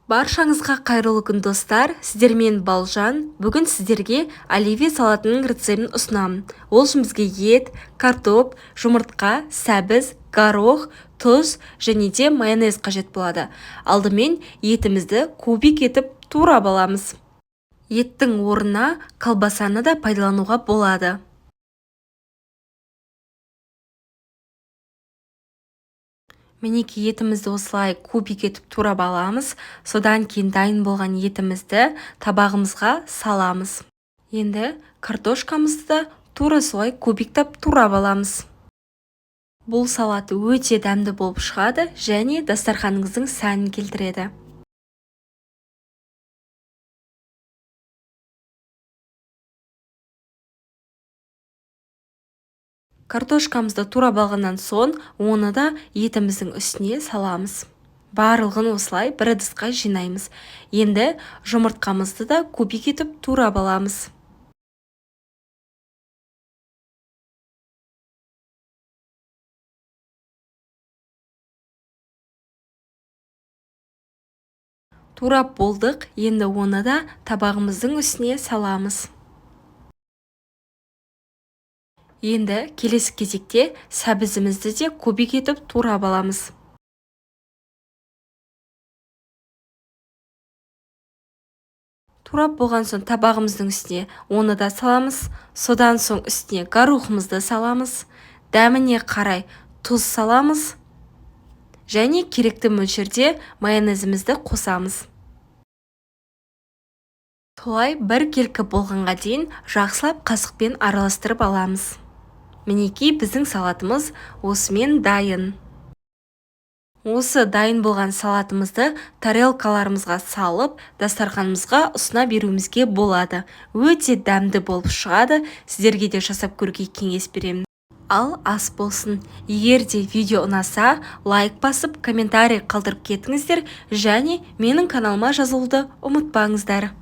Баршаңызға қайырлы күн, достар! Сіздермен Балжан. Бүгін сіздерге оливье салатының рецептін ұсынамын. Ол үшін бізге ет, картоп, жұмыртқа, сәбіз, горох, тұз және де майонез қажет болады. Алдымен етімізді кубик етіп турап аламыз. Еттің орнына колбасаны да пайдалануға болады. Мінекей, етімізді осылай кубик етіп турап аламыз. Содан кейін дайын болған етімізді табағымызға саламыз. Енді картошкамызды да тура солай кубиктап турап аламыз. Бұл салат өте дәмді болып шығады және дастарханыңыздың сәнін келтіреді. Картошкамызды турап алғаннан соң, оны да етіміздің үстіне саламыз. Барлығын осылай бір ыдысқа жинаймыз. Енді жұмыртқамызды да кубик етіп турап аламыз. Турап болдық, енді оны да табағымыздың үстіне саламыз. Енді келесі кезекте сәбізімізді де кубик етіп турап аламыз. Турап болған соң табағымыздың үстіне оны да саламыз. Содан соң үстіне горохымызды саламыз. Дәміне қарай тұз саламыз. Және керекті мөлшерде майонезімізді қосамыз. Солай біркелкі болғанға дейін жақсылап қасықпен араластырып аламыз. Мінекей, біздің салатымыз осымен дайын. Осы дайын болған салатымызды тарелкаларымызға салып, дастарханымызға ұсына беруімізге болады. Өте дәмді болып шығады, сіздерге де жасап көруге кеңес беремін. Ал ас болсын. Егер де видео ұнаса, лайк басып, комментарий қалдырып кетіңіздер және менің каналыма жазылуды ұмытпаңыздар.